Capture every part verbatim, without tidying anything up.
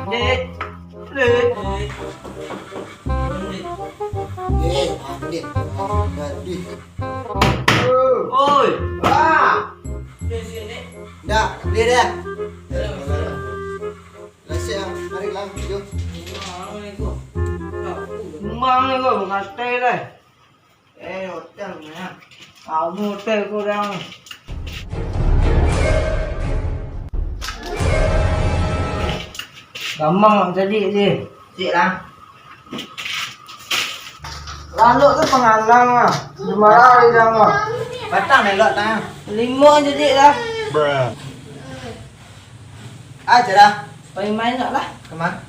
Dek, dek. Eh, ambil. Gaduh. Oi. Ah. Dah, beli dah. Lah, siap, mari lah, jom. Rumah ni kau, santai lah. Eh, hotel ni, ya. Kamu hotel kurang. Gampang nak cari je. Cik lah. Lalok tu pangalang lah. Jumalah hari dah mah. Batang elok tang. Limo je, Cik, lah. Ah, cerah. Main-main nak lah. Kemana?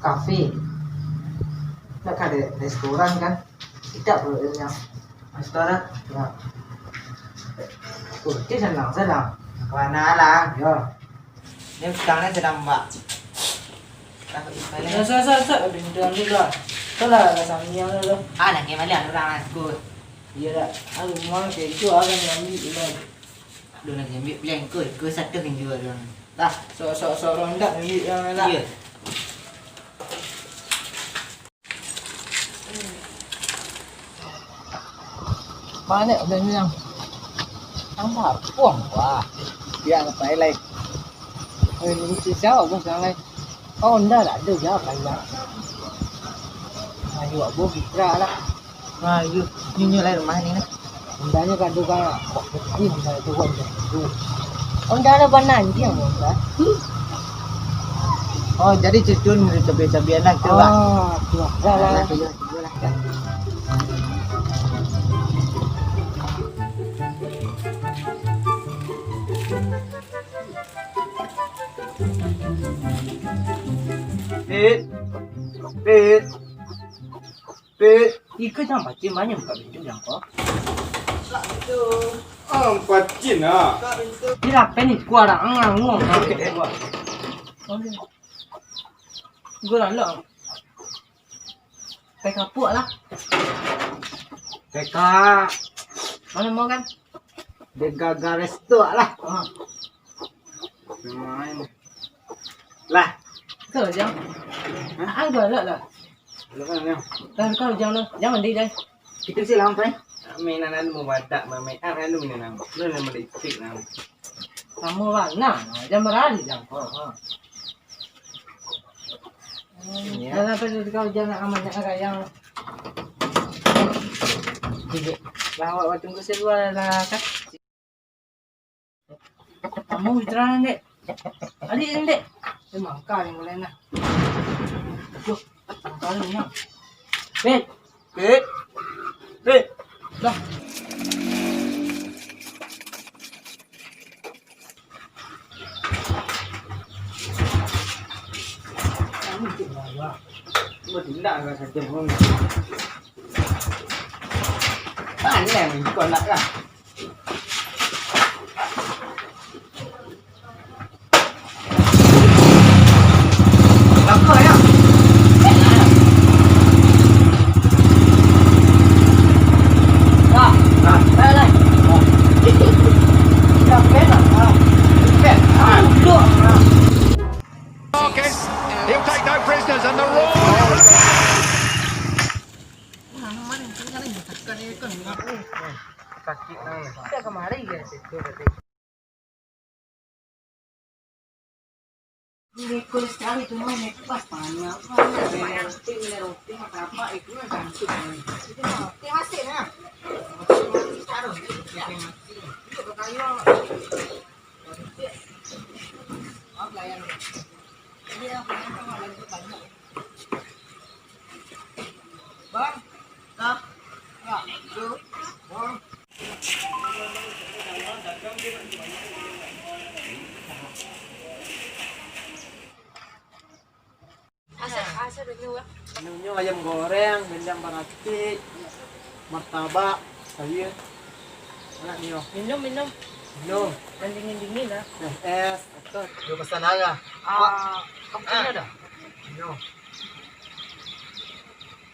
Kafe. Nak ka re-, restoran kan? Tidak perlu yang restoran. Ya. Oh, dia senang, senang. Kemana lah? Ya. Ni utang ni sedang buat. Takut ispai. Sa, sa, sa, sa. Bintang juga. Tu lah, lah sambiang tu. Ah, nak kembali orang lah, school. Iya dah. Ah, rumah kayak itu, ah, kan ambil ulang. Aduh, nak ambil blank ko, ko satu kan jual orang. Dah. Sok, sok, sok ronda ambil yang lah. Iya. Banyak udah ni yang. Tambah puang. Wah. Biar lepas lain. Eh, ni mesti siapa bos yang lain? Oh, ndak, tak ada je banyak. Ayo, Abu Fitra lah. Nah, iyo. Nyo, nyo lai rumah ni, nah. Undanya kado kan, kok putih, undanya tu kan, tu. Undanya bananjing, Unda. Oh, jadi cetun cabian-cabian lah, tu lah. Ah, tu lah. Dah, dah, dah. Dah, dah, dah. Pit. Pit. Pit. Iko jangan pacin banyak buka pintu jangko. Ah, pacin ah. Ni lah pen ni kuah dah. Ngangong. Gue lah lo. Pai kapuak lah. Pai ka. Mana mau kan? Dia gagal resto lah. Ah. Main. Lah. Kau jang. Hah? Ah, gua lah lah. Lu kan, Jang? Lah, kau jang lu. Jangan di dai. Kita sih lampai. Mainan anu mau badak, main ah, anu mainan anu. Lu nama licik lah. Kamu lah, nah, jangan berani jang. Oh, oh. Iya. Jangan sampai kau jangan amat nak rayang. Lah, awak tunggu seluar lah, kan? Kamu istirahat, Dek. Adik, Dek. Eh, mangka yang mulai nah. Duh, mangka ni nah. Dek. Dek. Dek. Dah. Bertindak enggak saja, Bang. Mana yang kau nak lah? He'll take no prisoners and the roar. Sakik nah. Tidak kemari ya situ tadi. Lekor sekali tu mah, pas panas, panas. Roti, roti, apa itu yang cantik. Itu mah, roti masih nah. Roti masih taruh, roti masih. Itu ke kayu. Apa yang? Ini yang punya sama lagi banyak. Bang. Nah. Nah, itu. Bang. Asa, asa dulu, Bang. Nunyo ayam goreng, rendang baratik, martabak, sayur. Anak nio. Minum, minum. Minum. Yang dingin-dingin lah. Teh es, atau. Yo pesan aja. Ah, kamu punya dah? Minum.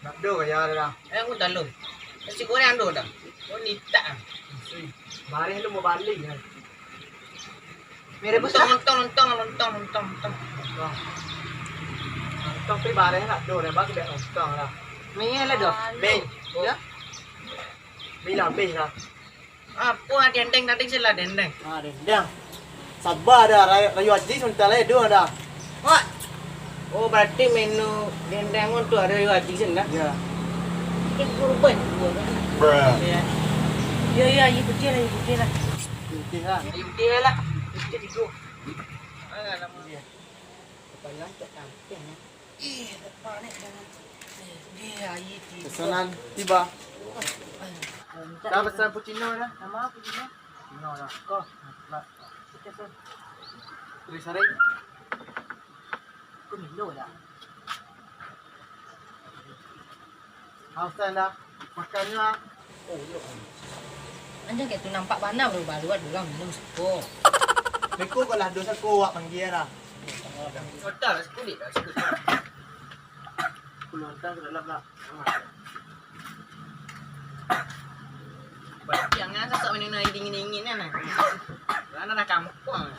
Nak do kaya ada dah. Eh, aku dalam. Nasi goreng ando dah. Oh, nitak ah. Mari lu mau balik ya. Mere lontong, lontong, lontong, lontong, lontong, lontong. Lontong. Tapi bareh lah, doh, dah bagus dah, kau lah. Mingin lah, doh. Ming. Ya? Bilang, Ming lah. Apo ah, dendeng tadi sila dendeng. Ah, dendeng. Sabar dah, rayu, rayu aji sabanta lai, doh dah. Wah. Oh, berarti menu dendeng tu ado rayu aji sen dah? Ya. Ikan kurban juo kan? Bruh. Ya. Ya, ya, ayi putiah lah, ayi putiah lah. Putiah lah. Ayi putiah lah. Ayi putiah tigo. Alah, lamo. Ya. Kepala tak tampil, ya. Ih, tak panik dah. Ih, ayi tigo. Pesanan tiba. Dah pesan cappuccino dah. Nama cappuccino? Cappuccino dah. Kau. Nak. Oke, San. Teh sari. Aku minum dah. Haus dah. Makan lah. Anjing kayak tu nampak bana baru-baru ada orang minum seko. Beko kok lah dosa ko awak panggil lah. Otak lah sekulit lah, sekulit. Puluh otak ke dalam lah. Berarti yang nak sosok minum air dingin-dingin kan, eh? Karena dah kampuang.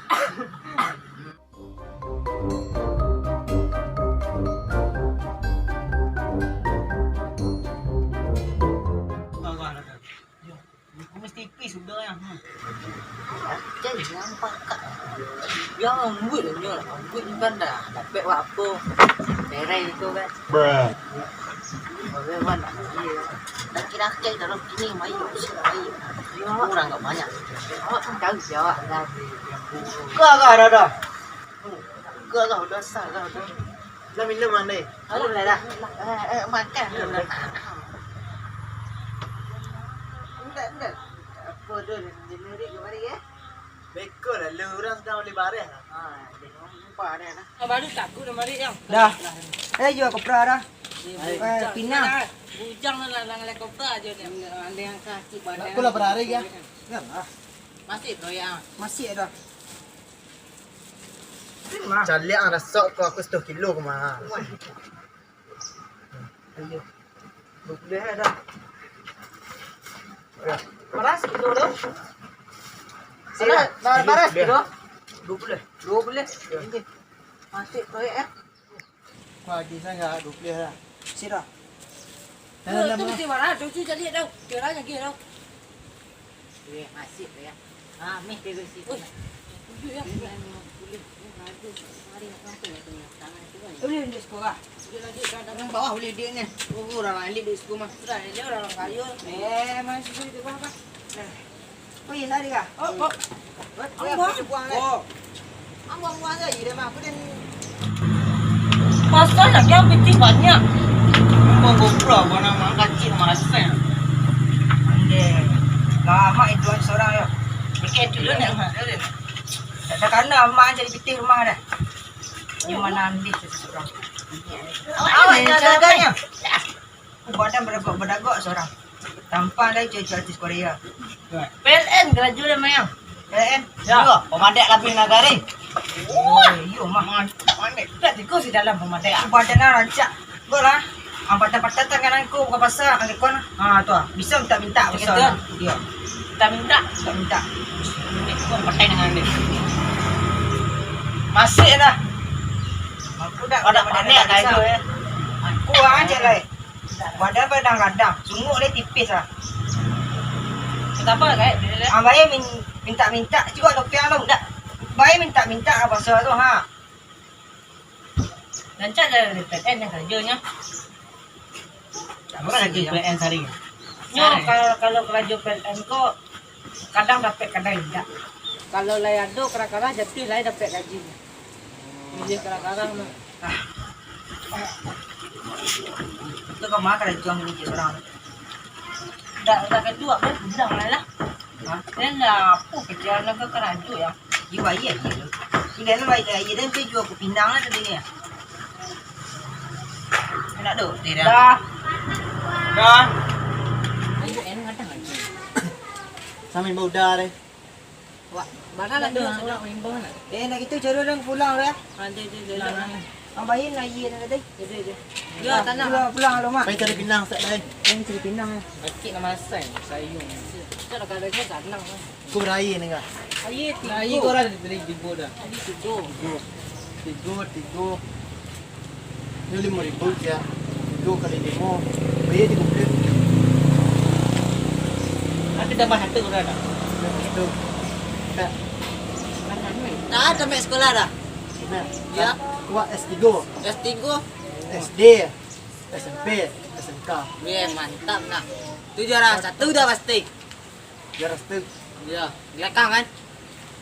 Kumis tipis sudah ya. Jadi nampak kak. Yang buat lah nyo lah. Buat ni kan dah. Dapat buat apa? Perai itu kan. Bruh. Orang kan nak beli. Laki-laki dalam kini mai, mai. Orang tak banyak. Awak pun tahu si awak dah. Kau agak ada dah. Enggak lah, udah sah lah, udah. Lah minum, Mang, deh. Alah, lah, lah. Eh, eh, makan dulu lah. Enggak, enggak. Apa tu, dia narik kemari, eh? Beko lah, lu orang sedang beli bareh lah. Ha, dia orang lupa dah lah. Ah, baru takut dah balik, yang. Dah. Eh, jual kopra dah. Eh, bujang pinang. Bujang lah, lah, lah, kopra aja dia. Enggak, ada yang kaki badan. Aku lah berari, ya. Enggak lah. Masih, bro, ya. Masih ada. Caliak ang rasok ko, aku satuh kilo ko mah. Ayo. Dua puluh dah. Paras kilo tu. Sila, paras kilo. Dua puluh. Dua puluh. Ini. Masih proyek, eh. Pagi sangat dua puluh lah. Sira. Dalam, dalam. Tu mesti marah, tu tu jadi tau. Kira lagi tau. Eh, masih tu ya. Ah, meh tu situ. Oi. Duduk ya. Boleh, boleh, boleh sekolah. Boleh lanjut sekolah. Boleh lanjut sekolah. Dalam bawah boleh duduk ni. Oh, orang lain duduk sekolah mah. Sudah, dia orang, orang kaya. Eh, masih boleh tu apa? Nah. Oh, iya, lari kah? Oh, oh. Ambo. Ambo buang saja, dia mah. Aku dan pasal lagi yang pitih banyak. Ambo gopro, bukan nama kacik, nama asal. Ande. Lama itu aja seorang ya. Mikir dulu nak, Mak. Tak ada karena Mak jadi pitih rumah dah. Yang mana ambil seseorang. Awak yang jaganya. Badan badagok-badagok surang. Tampang lai cucu artis Korea. P L N karajo lai, Mayang. P L N? Yo, pamadak lapih nagari. Oh, iyo, mah. Pamadak. Tak tikus di dalam pamadak. Badan lah rancak. Kau lah. Ang patah-patah tangan angku buka pasar, ang lekon. Ha, tu ah. Bisa minta-minta pasar. Iyo. Minta-minta. Minta-minta. Ini kau pakai dengan dia. Masih dah. Aku dah. Kau dah panik karajo, ya. Aku aja lah. Badan-badan gadang, sungguah lai tipis lah. Kenapa, Kak? Abang ye min-, minta-minta, cuba topiang tu. Dak. Abang ye minta-minta lah puasa tu, ha. Rancak lah P L N yang karajonyo. Apa karajo P L N sehari? Nyo, kalau, kalau karajo P L N ko, kadang dapek, kadang indak. Kalau lai ado kara-kara, jatuah lai dapek gaji. Milih kara-kara mah. Ah. Itu kau makan itu yang miliki orang. Dah, dah kedua kan, bilang lah lah. Hah? Dan lah, apa kerja nak ke karajo ya? Iwa iya iya. Bila lu baik iya dan tu jual kopi nang lah tadi ni. Enak tu, tidak. Dah. Dah. Ayo, enak datang lagi. Sambil bau dah deh. Wak, mana lagi nak nak imbau nak? Eh, nak gitu, cari orang pulang dah. Ada je jalan. Abang Bayin lagi nak tadi. Ada je. Ya, tanah. Pulang, pulang, Mak. Pai cari pinang sat lai. Pai cari pinang ya. Sakit nama asai, sayung. Tak ada kerja sana. Aku berair ni kah? Air tiga. Air kau dah dari tiga dah. Air tiga. Tiga, tiga. Limo ribu, ciek. Tigo kali limo. Bayia tigo puluah. Nanti tambah satu urang dah. Tambah satu. Tak. Nah, tamat sekolah dah. Nah, ya. Wak S tigo. S tigo. S D, S M P, S M K. Weh, mantap nah. Tu juara satu dah pasti. Juara satu. Iya, belakang kan?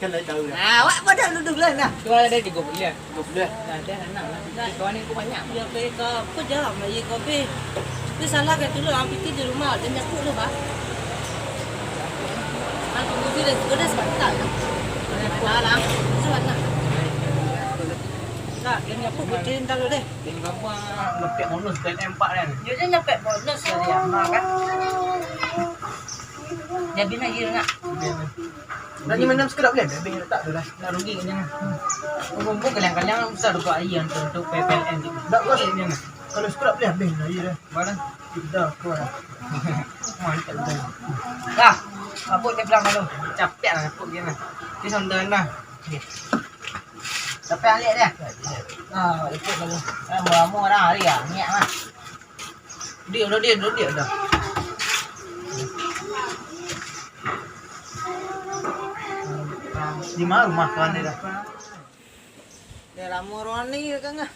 Kan lai tahu dah. Nah, awak pada duduk lah nah. Tu ada tigo puluah. Tigo puluah. Nah, dia anak lah. Nah, kawan aku banyak. Ya, baik ke apa jam lagi kau be? Tapi salah kan tu lah, pikir di rumah dan nyapu tu bah. Aku mesti dah sudah sebentar lah. Salah. Sebentar. Nah, dia nyapu betul entar dulu deh. Dia ngapa? Dapat bonus P L M empat kan? Dia je dapat bonus dari Ama kan? Jadi nak kira nak. Nak ni menam sekedap boleh? Habis letak tu dah. Nak rugi kan jangan. Kumpul kaliang-kaliang besar tu air yang untuk P P L N tu. Tak bos. Kalau sekedap boleh habis dah air dah. Mana? Dah, kau dah. Mantap dah. Dah. Apa dia bilang malu? Capek lah apa dia nah. Dia sonda nah. Okey. Sampai alik dia. Ah, ikut lalu. Ah, murah-murah hari ah, niat mah. Dia udah dia, udah dia dah. Di mana rumah kawan dia dah? Dah lama Roni dah kan ah.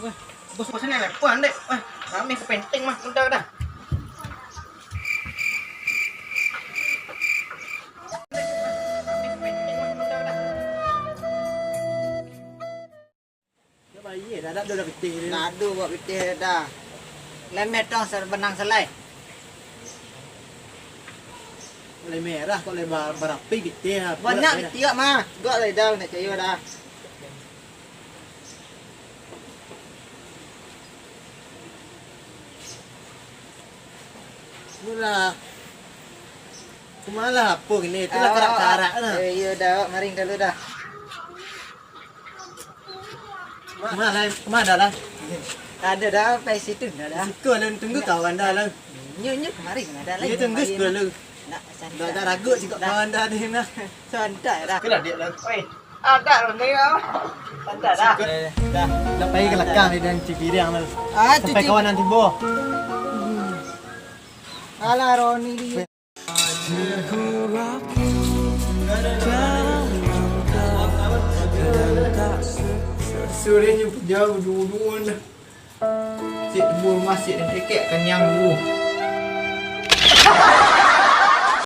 Wah, bos-bos ni telepon dek. Wah, kami ke penting mah, udah dah. Nak bayia dah, dah, dah pitih dia. Nak ado buat pitih dah. Lemeh tong ser-, benang selai. Lai merah kok lai ba-, barapi pitih, ah, banyak pitih mah. Gok lai dah, nak cayo dah. Itulah. Kumalah apo kini? Itulah karak-karak lah. Eh, iyo dah, awak maring dulu dah. Kumalah, kumalah dah lah. Ada dah, pai situ dah dah. Situ lah, tunggu kawan dah lah. Nyo, nyo kemari dah lah. Nyo tunggu situ dulu. Nak santai. Dah, dah ragu sikok kawan dah ni nah. Santai dah. Itulah dia lah. Oi. Agak lah ni kau. Santai dah. Dah, dah pai ka lakang ni dan cipiriang lah. Ah, sampai cuci. Kawan nan tibo. Alah, Roni ni. Sore ni punya berdua-dua dah. Cik tebur rumah, cik dan kekek kanyang dulu.